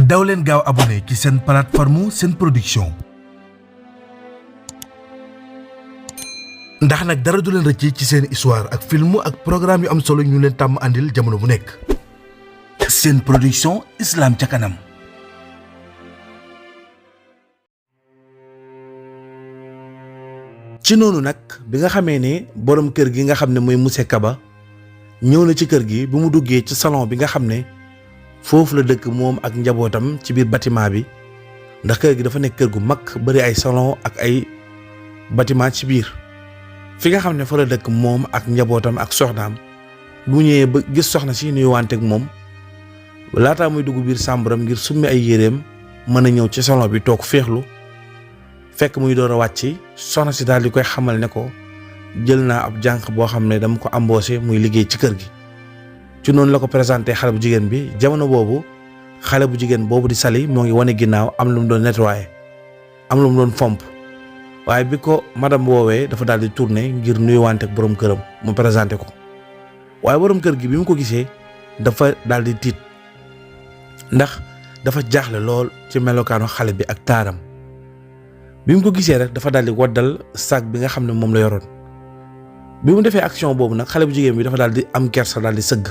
daw leen gaaw abonné ci seen plateforme Sen Production ndax nag dara du leen rëcc ci seen histoire ak film ak programme yu am solo ñu leen tàmm andil jamono bu nekk. Sen Production Islam ca kanam. ci noonu nag bi nga xamee ne borom kër gi nga xam ne mooy monsieur Kaba ñëw na ci kër gi bi mu duggee ci salon bi nga xam ne foofu la dëkk moom ak njabootam ci biir bâtiment bi ndax kër gi dafa nekk kër gu mag bari ay salon ak ay bâtiment ci biir fi nga xam ne fa la dëkk moom ak njabootam ak soxnaam bu ñëwee ba gis soxna si nuyuwante ak moom laataa muy dugg biir sàmbaram ngir summi ay yéreem mën a ñëw ci salon bi toog féexlu fekk muy door a wàcc soxna si daal di koy xamal ne ko jël naa ab jànq boo xam ne dama ko embauché muy liggéey ci kër gi. ci noonu la ko présenté xale bu jigéen bi jamono boobu xale bu jigéen boobu di Sali moo ngi wane ginnaaw am lu mu doon nettoyé am lu mu doon fomp waaye bi ko madame woowee dafa daal di tourné ngir nuyuwante ak borom këram mu présenté ko waaye borom kër gi bi mu ko gisee dafa daal di tiit ndax dafa jaaxle lool ci melokaanu xale bi ak taaram bi mu ko gisee rek dafa daal di waddal sac bi nga xam ne moom la yoroon bi mu defee action boobu nag xale bu jigéen bi dafa daal di am kersa daal di sëgg.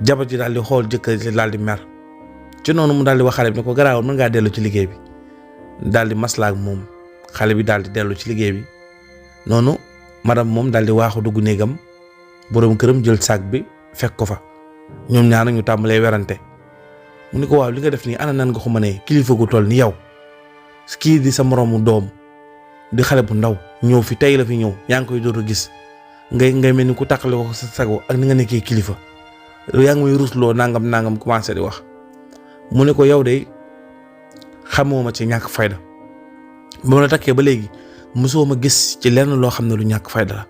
jabar ji daal di xool jëkkër ji daal di mer ci noonu mu daal di wax xale bi ne ko garaawul mën ngaa dellu ci liggéey bi daal di maslaa ak moom xale bi daal di dellu ci liggéey bi noonu madame moom daal di waaxu dugg néegam boroom këram jël sac bi fekk ko fa ñoom ñaar ñu tàmbalee werante mu ne ko waaw li nga def nii ana nan nga ko mënee kilifa gu toll ni yow kii di sa moroomu doom di xale bu ndaw ñëw fi tey la fi ñëw yaa ngi koy door a gis ngay mel ni ku tàqale ko sa sago ak ni nga nekkee kilifa. yaa ngi may rusloo nangam commencé di wax mu ne ko yow de xamoo ma ci ñàkk fayda ba ma la takkee ba léegi mosoo ma gis ci lenn loo xam ne lu ñàkk fayda la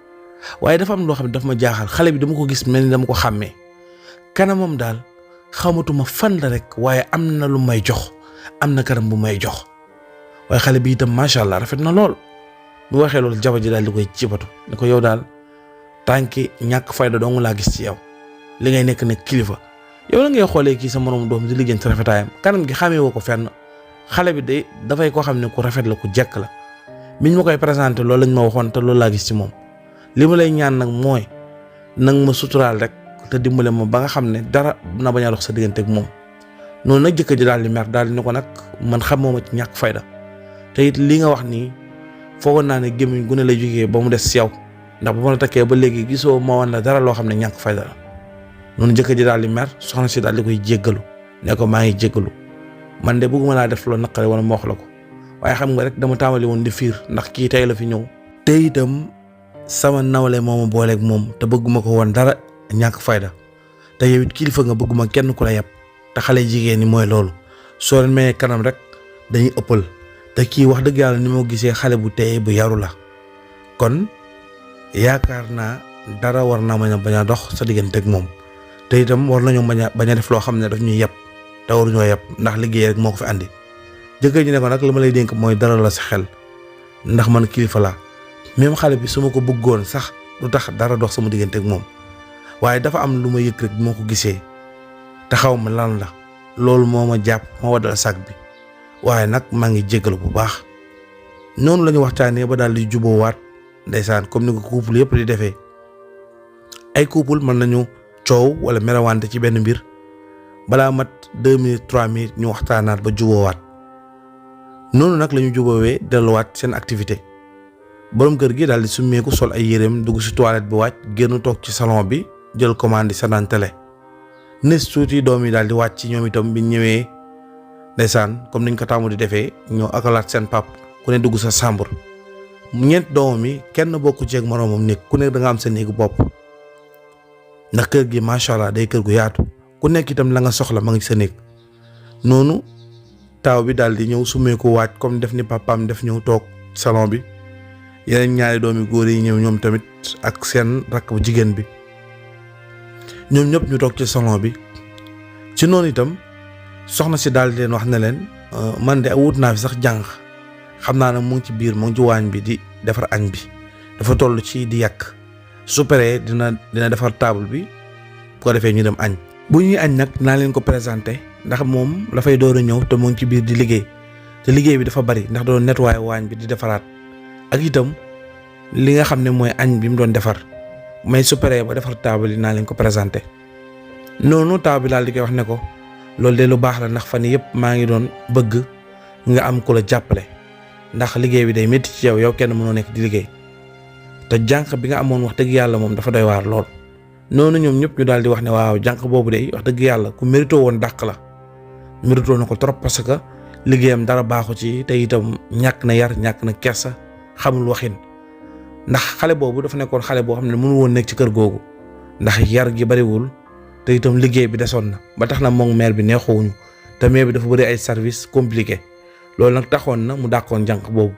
waaye dafa am loo xam ne dafa ma jaaxal xale bi dama ko gis mel ni dama ko xàmmee kanamam daal xamatuma fan la rek waaye am na lu may jox am na kanam bu may jox waaye xale bi itam macha allah rafet na lool bu waxee loolu jabar ji daal di koy cibatu ne ko yow daal tànki ñàkk fayda dong laa gis ci yow. li ngay nekk nag kilifa yow la ngay xoolee kii sa moroom doom di liggéey ci rafetaayam kanam gi xamee woo ko fenn xale bi de dafay koo xam ne ku rafet la ku jekk la biñ ma koy présenté loolu lañ ma waxoon te loolu laa gis ci moom li ma lay ñaan nag mooy nag ma suturaal rek te dimbale ma ba nga xam ne dara na bañ a dox sa diggante ak moom noonu nag jëkkër ji daal di mer daal di ne ko nag man xamoo ma ci ñàkk fayda te it li nga wax nii foogoon naa ne gémmiñ gu ne lay jógee ba mu des si yow ndax bu ma la takkee ba léegi gisoo ma woon la dara loo xam ne ñàkk fayda la. noonu jëkkër ji daal di mer soxna si daal di koy jéggalu ne ko maa ngi jéggalu man de bëgguma laa def loo naqare wala ma wax la ko waaye xam nga rek dama tàmbali woon di fiir ndax kii tey la fi ñëw te itam sama nawle moo ma booleeg moom te bëgguma ko woon dara ñàkk fayda te yow it kilifa nga bëgguma kenn ku la yab te xale jigéen ñi mooy loolu soo leen mayee kanam rek dañuy ëppal te kii wax dëgg yàlla ni ma gisee xale bu tey bu yaru la kon yaakaar naa dara war naa mën a bañ a dox sa diggante ak moom. te itam war nañoo bañ a def loo xam ne daf ñuy yeb te waruñoo yeb ndax liggéey rek moo ko fi andi jëkkër ji ne ko nag la ma lay dénk mooy dara la sa xel ndax man kilifa laa même xale bi su ma ko bëggoon sax du tax dara dox sama diggante ak moom waaye dafa am lu ma yëg rek bi moo ko gisee te xaw ma lan la loolu moo ma jàpp ma waddal sac bi waaye nag maa ngi jéggalu bu baax noonu la ñu waxtaanee ba daal di juboowaat ndeysaan comme ni ko couple yëpp di defee ay couple mën nañu coow wala merawante ci benn mbir balaa mat 2 minutes 3 minutes ñu waxtaanaat ba juboowaat noonu nag la ñu juboowee delluwaat seen activité borom kër gi daal di summeeku sol ay yéreem dugg ci toilette bi wàcc génn toog ci salon bi jël commande sa daan télé nes tuuti doom yi daal di wàcc ñoom itam bi ñëwee ndeysaan comme niñ ko tàmmu di defee ñoo akalaat seen pap ku ne dugg sa chambre ñeent doomam yi kenn bokku ci ak moroomam néeg ku ne da nga am sa néegu bopp ndax kër gi macha allah day kër gu yaatu ku nekk itam la nga soxla ma ngi sa néeg noonu taaw bi daal di ñëw summeeku waaj comme def ni papaam def ñëw toog salon bi yeneen ñaari doomi góor yi ñëw ñoom tamit ak seen rakk bu jigéen bi ñoom ñëpp ñu toog ci salon bi ci noonu itam soxna si daal di leen wax ne leen man de wut naa fi sax jànq xam naa ne mu ngi ci biir mu ngi ci waañ bi di defar añ bi dafa toll ci di yàq su paree dina defar table bi bu ko defee ñu dem añ bu ñuy añ nag naa leen ko présenté ndax moom dafay door a ñëw te mu ngi ci biir di liggéey te liggéey bi dafa bari ndax doon nettoyer waañ bi di defaraat ak itam li nga xam ne mooy añ bi mu doon defar may su paree ba defar taabal yi naa leen ko présenté. noonu taaw bi daal di koy wax ne ko loolu de lu baax la ndax fan yëpp maa ngi doon bëgg nga am ku la jàppale ndax liggéey bi day métti ci yow kenn mënoo nekk di liggéey te jànq bi nga amoon wax dëgg yàlla moom dafa doy waar lool. noonu ñoom ñëpp ñu daal di wax ne waaw jànq boobu de wax dëgg yàlla ku mérito woon dàq la mérito na ko trop parce que liggéeyam dara baaxu ci te itam ñàkk na yar ñàkk na kersa xamul waxin ndax xale boobu dafa nekkoon xale boo xam ne mënu woon nekk ci kër googu ndax yar gi bariwul te itam liggéey bi desoon na ba tax na moom maire bi neexuwuñu te maire bi dafa bëri ay service compliqué loolu nag taxoon na mu dàqoon jànq boobu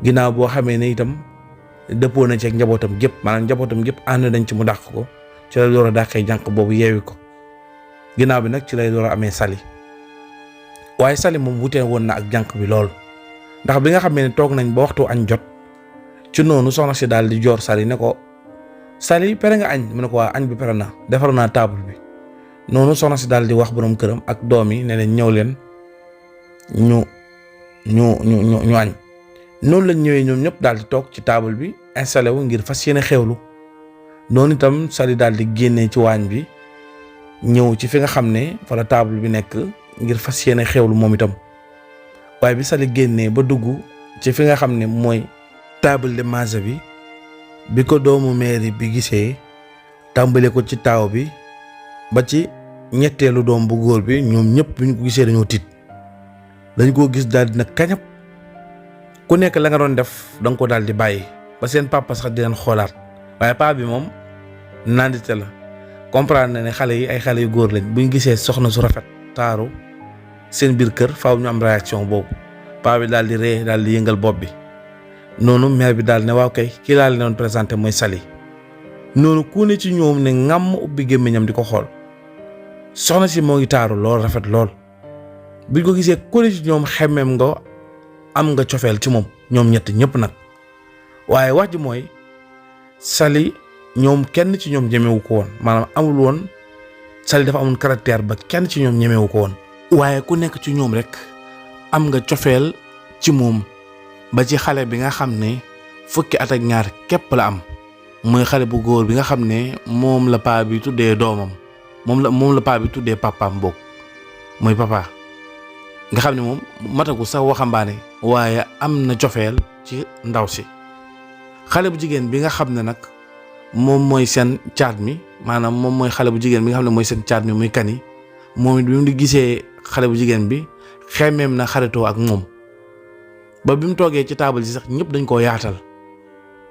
ginnaaw boo xamee ne itam dëppoo na ci ak njabootam gépp maanaam njabootam gépp ànd nañ ci mu dàq ko ci lay door a dàqee jànq boobu yeewi ko ginnaaw bi nag ci lay door a amee Sali waaye Sali moom wutee woon na ak jànq bi lool ndax bi nga xamee ne toog nañ ba waxtu añ jot ci noonu soxna si daal di joor Sali ne ko Sali pere nga añ mu ne ko waa añ bi pere na defar naa table bi noonu soxna si daal di wax borom këram ak doom yi ne leen ñëw leen ñu añ noonu lañ ñëwee ñoom ñëpp daal di toog ci table bi installé wu ngir fas yéene xewlu noonu itam Sali daal di génnee ci waañ bi ñëw ci fi nga xam ne fa la table bi nekk ngir fas yéene xewlu moom itam waaye bi Sali génnee ba dugg ci fi nga xam ne mooy table de manger bi ko doomu mairie bi gisee tàmbale ko ci taaw bi ba ci ñetteelu doom bu góor bi ñoom ñëpp bi ñu ko gisee dañoo tiit dañ koo gis daal dina kañap ku nekk la nga doon def da nga ko daal di bàyyi ba seen papa sax di leen xoolaat waaye paa bi moom nandite la comprendre na ne xale yi ay xale yu góor lañ buñ gisee soxna su rafet taaru seen biir kër faaw ñu am réaction boobu paa bi daal di ree daal di yëngal bopp bi noonu mère bi daal ne waaw kay kii laa leen doon présenté mooy Sali noonu ku ne ci ñoom ne ngàmm ubbi gémmiñam di ko xool soxna si moo ngi taaru lool rafet lool buñ ko gisee ku ne ci ñoom xemmeem nga am nga cofeel ci moom ñoom ñett ñëpp nag waaye wax ji mooy Sali ñoom kenn ci ñoom ñemewu ko woon maanaam amul woon Sali dafa amoon caractère ba kenn ci ñoom ñemewu ko woon waaye ku nekk ci ñoom rek am nga cofeel ci moom ba ci xale bi nga xam ne fukki at ak ñaar képp la am mooy xale bu góor bi nga xam ne moom la paa bi tuddee doomam moom la paa bi tuddee papaam boog mooy papa nga xam ne moom matagu sax waxambaane waaye am na cofeel ci ndaw si xale bu jigéen bi nga xam ne nag moom mooy seen caat mi maanaam moom mooy xale bu jigéen bi nga xam ne mooy seen caat mi muy kani moom it bi mu di gisee xale bu jigéen bi xemeem na xaritoo ak moom ba bi mu toogee ci taabal ji sax ñëpp dañ koo yaatal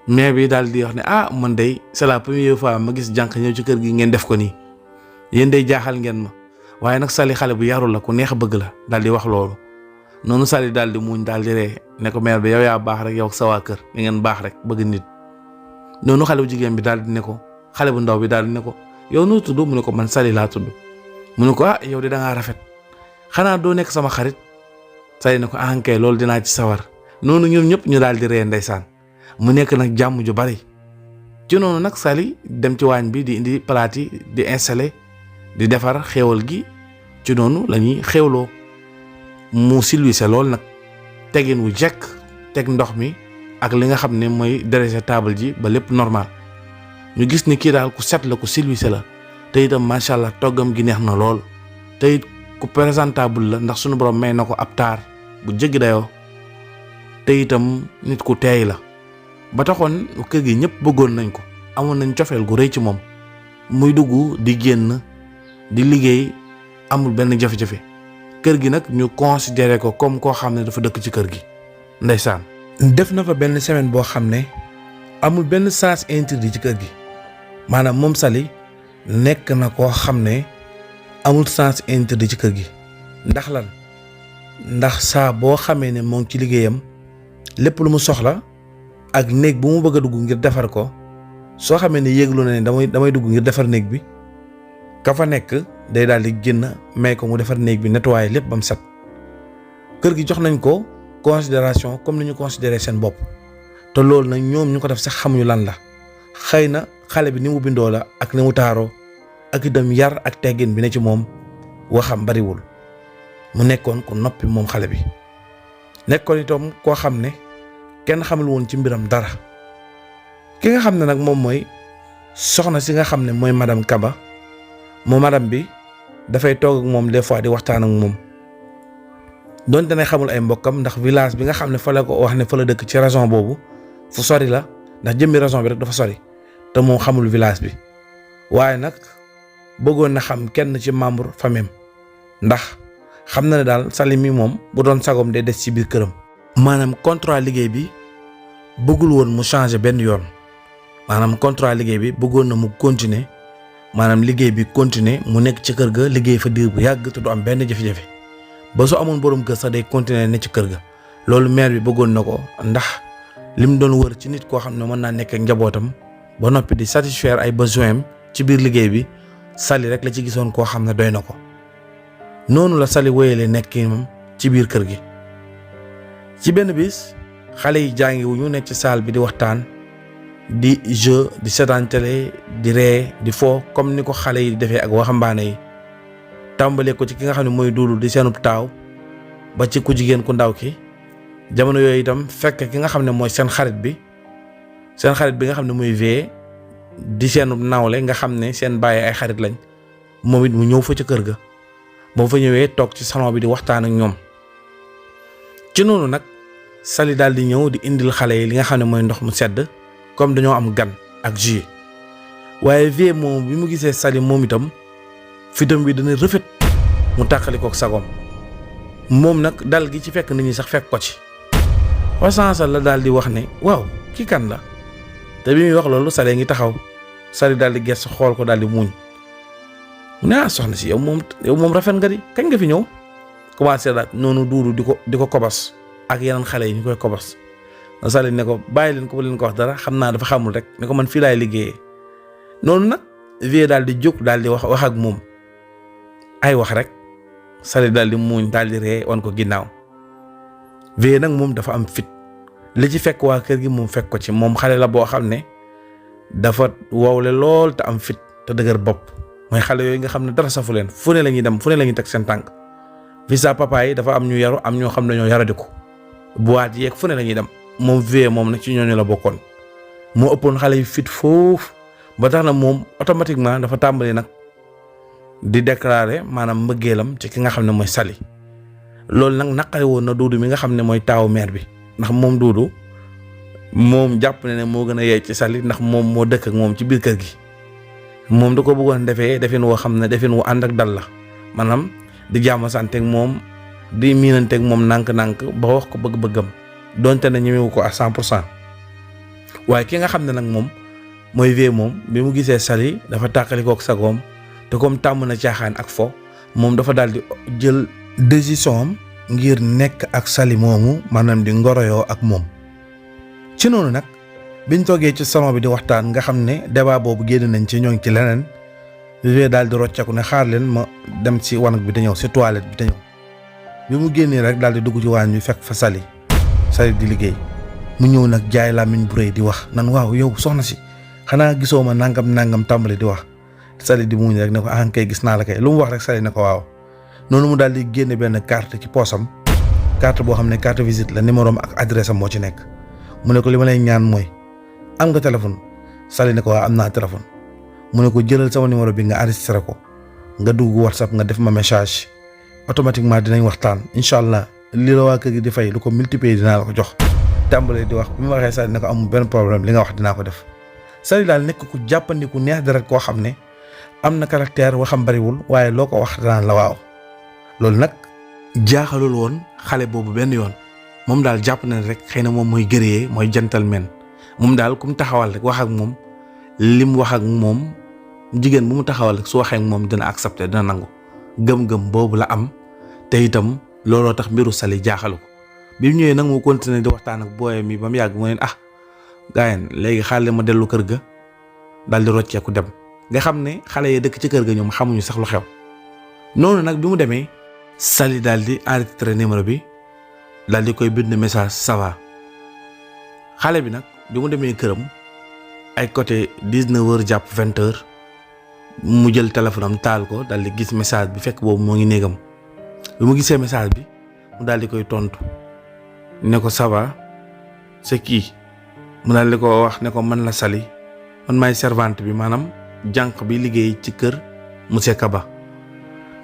mais bi daal di wax ne ah man day c'est la première fois ma gis jànq ñëw ci kër gi ngeen def ko nii yéen day jaaxal ngeen ma waaye nag Sali xale bu yaru la ku neex a bëgg la daal di wax loolu noonu Sali daal di muñ daal di ree ne ko mère bi yow yaa baax rek yow ak sa waa kër da ngeen baax rek bëgg nit noonu xale bu jigéen bi daal di ne ko xale bu ndaw bi daal di ne ko yow noo tudd mu ne ko man Sali laa tudd mu ne ko ah yow de da ngaa rafet xanaa doo nekk sama xarit Sali ne ko ankay loolu dinaa ci sawar noonu ñoom ñëpp ñu daal di ree ndeysaan mu nekk nag jàmm ju bari ci noonu nag Sali dem ci waañ bi di indi palaat yi di installé di defar xéewal gi ci noonu la ñuy xéewloo mu silwise lool nag tegin wu jekk teg ndox mi ak li nga xam ne mooy dresser table ji ba lépp normal ñu gis ni kii daal ku set la ku silwise la te itam macha allah toggam gi neex na lool te it ku présentable la ndax sunu borom may na ko ab taar bu jéggi dayoo te itam nit ku teey la ba taxoon kër gi ñëpp bëggoon nañ ko amoon nañ cofeel gu rëy ci moom muy dugg di génn di liggéey amul benn jafe-jafe kër gi nag ñu considéré ko comme koo xam ne dafa dëkk ci kër gi ndeysaan def na fa benn semaine boo xam ne amul benn sens interdit ci kër gi maanaam moom Sali nekk na koo xam ne amul sens interdit ci kër gi ndax lan ndax saa boo xamee ne moo ngi ci liggéeyam lépp lu mu soxla ak néeg bu mu bëgg a dugg ngir defar ko soo xamee ne yéeglu na ne damay dugg ngir defar néeg bi ka fa nekk day daal di génn may ko mu defar néeg bi nettoyer lépp ba mu set kër gi jox nañ ko considération comme ni ñu considéré seen bopp te loolu nag ñoom ñu ko def sax xamuñu lan la xëy na xale bi ni mu bindoo la ak ni mu taaroo ak itam yar ak teggin bi ne ci moom waxam bariwul mu nekkoon ku noppi moom xale bi nekkoon itam koo xam ne kenn xamul woon ci mbiram dara ki nga xam ne nag moom mooy soxna si nga xam ne mooy madame Kaba moo madame bi dafay toog ak moom des fois di waxtaan ak moom donte ne xamul ay mbokkam ndax village bi nga xam ne fa la ko wax ne fa la dëkk ci région boobu fu sori la ndax jëmmi région bi rek dafa sori te moom xamul village bi waaye nag bëggoon na xam kenn ci membre famille ndax xam na ne daal Sali mi moom bu doon sagom day des ci biir këram. maanaam contrat liggéey bi bëggul woon mu changer benn yoon maanaam contrat liggéey bi bëggoon na mu continuer maanaam liggéey bi continuer mu nekk ci kër ga liggéey fa diir bu yàgg te du am benn jafe-jafe ba su amoon borom kër sax day continuer ne ci kër ga loolu maire bi bëggoon na ko ndax lim doon wër ci nit koo xam ne mën naa nekk ak njabootam ba noppi di satisfaire ay besoins ci biir liggéey bi Sali rek la ci gisoon koo xam ne doy na ko noonu la Sali wéyalee nekkinam ci biir kër gi. ci benn bis xale yi jàngi wu ñu nekk ci salle bi di waxtaan di jeu di seetaan télé di ree di fo comme ni ko xale yi di defee ak waxambaane yi tàmbalee ko ci ki nga xam ne mooy Duudu di seenub taaw ba ci ku jigéen ku ndaw ki jamono yooyu itam fekk ki nga xam ne mooy seen xarit bi nga xam ne mooy Vieux di seenub nawle nga xam ne seen bàyyi ay xarit lañ moom it mu ñëw fa ca kër ga ba mu fa ñëwee toog ci salon bi di waxtaan ak ñoom ci noonu nag Sali daal di ñëw di indil xale yi li nga xam ne mooy ndox mu sedd comme dañoo am gan ak jus waaye Vieux moom bi mu gisee Sali moom itam fitam bi dana rëfet mu tàqali kook sagom moom nag dal gi ci fekk nit ñi sax fekk ko ci wasansal la daal di wax ne waaw kii kan la te bi muy wax loolu Sali ngi taxaw Sali daal di gëstu xool ko daal di muuñ mu ne soxna si yow moom rafet nga di kañ nga fi ñëw commencé daal noonu Duudu di ko kobos ak yeneen xale yi ñu koy kobos Sali ne ko bàyyi leen ko bu leen ko wax dara xam naa dafa xamul rek ne ko man fii laay liggéeyee noonu nag Vieux daal di jóg daal di wax ak moom ay wax rek Sali daal di muuñ daal di ree wan ko ginnaaw Vieux nag moom dafa am fit li ci fekk waa kër gi moom fekk ko ci moom xale la boo xam ne dafa wowle lool te am fit te dëgër bopp mooy xale yooyu nga xam ne dara safu leen fu ne la ñuy dem fu ne la ñuy teg seen tànk fi sa papa yi dafa am ñu yaru am ñoo xam ne ñoo yaradiku boîte yeeg fu ne la ñuy dem moom Vieux moom nag ci ñooñu la bokkoon moo ëppoon xale yi fit foofu ba tax na moom automatiquement dafa tàmbali nag di déclarer maanaam mbëggeelam ci ki nga xam ne mooy Sali loolu nag naqari woon na Duudu mi nga xam ne mooy taawu maire bi ndax moom Duudu moom jàpp ne moo gën a yey ci Sali ndax moom moo dëkk ak moom ci biir kër gi moom da ko bëggoon defin woo xam ne defin wu ànd ak dal la maanaam di jàmm santeeg moom di miinanteeg moom nànk-nànk ba wax ko bëgg-bëggam donte ne ñemewu ko à 100% waaye ki nga xam ne nag moom mooy Vieux moom bi mu gisee Sali dafa tàqali kook sagoom te comme tàmm na caaxaan ak fo moom dafa daal di jël décision am ngir nekk ak Sali moomu maanaam di ngoroyoo ak moom ci noonu nag biñ toogee ci salon bi di waxtaan nga xam ne débat boobu génn nañ ci ñoo ngi ci leneen Vieux daal di rocceeku ne xaar leen ma dem ci wanag bi te ñëw ci toilette bi te ñëw bi mu génnee rek daal di dugg ci waañ bi fekk fa Sali di liggéey mu ñëw nag jaay làmmiñ bu rëy di wax nan waaw yow soxna si xanaa gisoo ma nangam tàmbali di wax Sali di muñ rek ne ko kay gis naa la kay lu mu wax rek Sali ne ko waaw noonu mu daal di génne benn carte ci poosam carte boo xam ne carte visite la numéro am ak adresse am moo ci nekk mu ne ko li ma lay ñaan mooy am nga téléphone Sali ne ko waaw am naa téléphone mu ne ko jëlal sama numéro bi nga enregistré ko nga dugg WhatsApp nga def ma message automatiquement dinañ waxtaan incha allah li la waa kër gi di fay lu ko multiplier dinaa la ko jox tàmbalee di wax bi mu waxee Sali ne ko amul benn problème li nga wax dinaa ko def Sali daal nekk ku jàppandiku neex deret koo xam ne am na caractère waxam bariwul waaye loo ko wax danaan la waaw loolu nag jaaxalul woon xale boobu benn yoon moom daal jàpp na rek xëy na moom mooy guerrier mooy gentleman moom daal ku mu taxawal rek wax ak moom lim wax ak moom jigéen bu mu taxawal rek su waxee ak moom dina accepter dina nangu gëm-gëm boobu la am te itam looloo tax mbiru Sali jaaxalu ko bi mu ñëwee nag mu continuer di waxtaan ak booyam mi ba mu yàgg mu ne gaayen léegi xaale ma dellu kër ga daal di rocceeku dem nga xam ne xale yi dëkk ci kër ga ñoom xamuñu sax lu xew noonu nag bi mu demee Sali daal di enregistré numéro bi daal di koy bind message ça va xale bi nag bi mu demee këram ay côté 19h jàpp 20h mu jël téléphone am taal ko daal di gis message bi fekk boobu moo ngi néegam bi mu gisee message bi mu daal di koy tontu ne ko ça va c'est qui mu daal di ko wax ne ko man la Sali man maay servante bi maanaam jànq bi liggéey ci kër monsieur Kaba.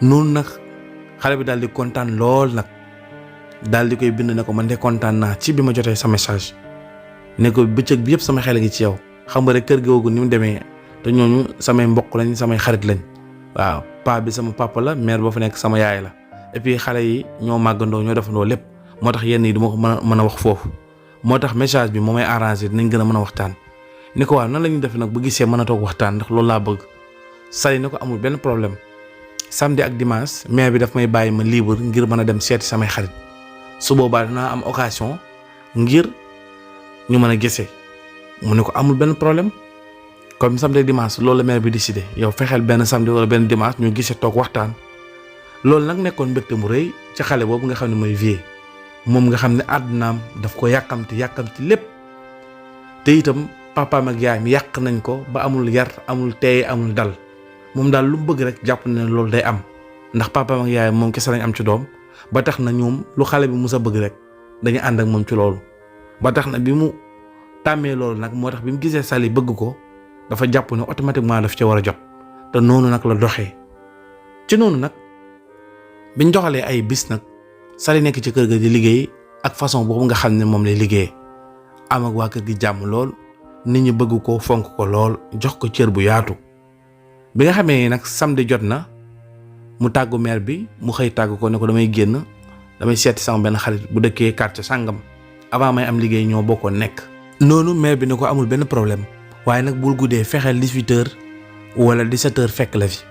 noonu nag xale bi daal di kontaan lool nag daal di koy bind ne ko man de kontaan naa ci bi ma jotee sa message ne ko bëccëg bi yëpp sama xel a ngi ci yow xam nga rek kër googu ni mu demee te ñooñu samay mbokk lañ samay xarit lañ waaw paa bi sama papa la mère boo fa nekk sama yaay la et puis xale yi ñoo màggandoo ñoo defandoo lépp moo tax yenn yi du ma ko mën a wax foofu moo tax message bi moo may arrangé dinañ gën a mën a waxtaan. ni ko waaw nan la ñuy def nag bu gisee mën a toog waxtaan ndax loolu laa bëgg Sali ne ko amul benn problème samedi ak dimanche mère bi daf may bàyyi ma libre ngir mën a dem seeti samay xarit su boobaa dinaa am occasion ngir ñu mën a gisee mu ne ko amul benn problème comme samedi ak dimanche loolu la mère bi décidé yow fexeel benn samedi wala benn dimanche ñu gisee toog waxtaan. loolu nag nekkoon mbégte mu rëy ci xale boobu nga xam ne mooy vie moom nga xam ne àddunaam daf ko yàkkamti lépp te itam papaam ak yaayam yàq nañ ko ba amul yar amul teey amul dal moom daal lu mu bëgg rek jàpp na ne loolu day am ndax papaam ak yaayam moom kese lañ am ci doom ba tax na ñoom lu xale bi mus a bëgg rek dañu ànd ak moom ci loolu ba tax na bi mu tàmmee loolu nag moo tax bi mu gisee Sali bëgg ko dafa jàpp ne automatiquement daf ci war a jot te noonu nag la doxee ci noonu nag biñ doxalee ay bis nag Sali nekk ci kër ga di liggéey ak façon boobu nga xam ne moom lay liggéey am ak waa kër gi jàmm lool nit ñi bëgg ko fonk ko lool jox ko cër bu yaatu bi nga xamee nag samedi jot na mu tàggu mère bi mu xëy tàggu ko ne ko damay génn damay seeti sama benn xarit bu dëkkee quartier sàngam avant may am liggéey ñoo bokkoon nekk. noonu mère bi ne ko amul benn problème waaye nag bul guddee fexeel 18h wala 17h fekk la fi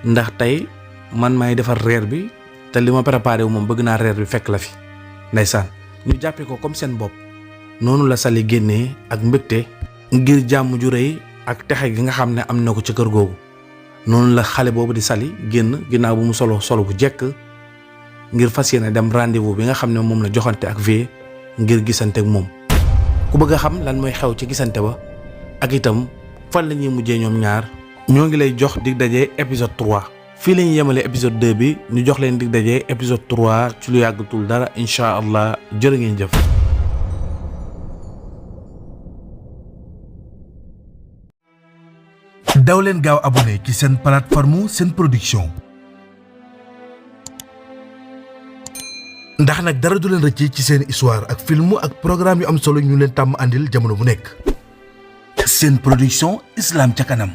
ndax tey man may defar reer bi te li ma préparé wu moom bëgg naa reer bi fekk la fi ndeysaan ñu jàppee ko comme seen bopp noonu la Sali génnee ak mbégte ngir jàmm ju rëy ak texe gi nga xam ne am na ko ci kër googu noonu la xale boobu di Sali génn ginnaaw bu mu solo bu jekk ngir fas yéene dem rendez-vous bi nga xam ne moom la joxante ak vie ngir gisante ak moom ku bëgg a xam lan mooy xew ci gisante ba ak itam fan la ñuy mujjee ñoom ñaar ñoo ngi lay jox dig daje épisode 3 fii la ñuy yemale épisode 2 bi ñu jox leen dig daje épisode 3 ci lu yàggatul dara incha allah jërë ngeen jëf. daw leen gaaw abonné ci seen plateforme Sen Production ndax nag dara du leen rëcc ci seen histoire ak film ak programme yu am solo ñu leen tàmm àndil jamono bu nekk. Sen Production, Islam ca kanam.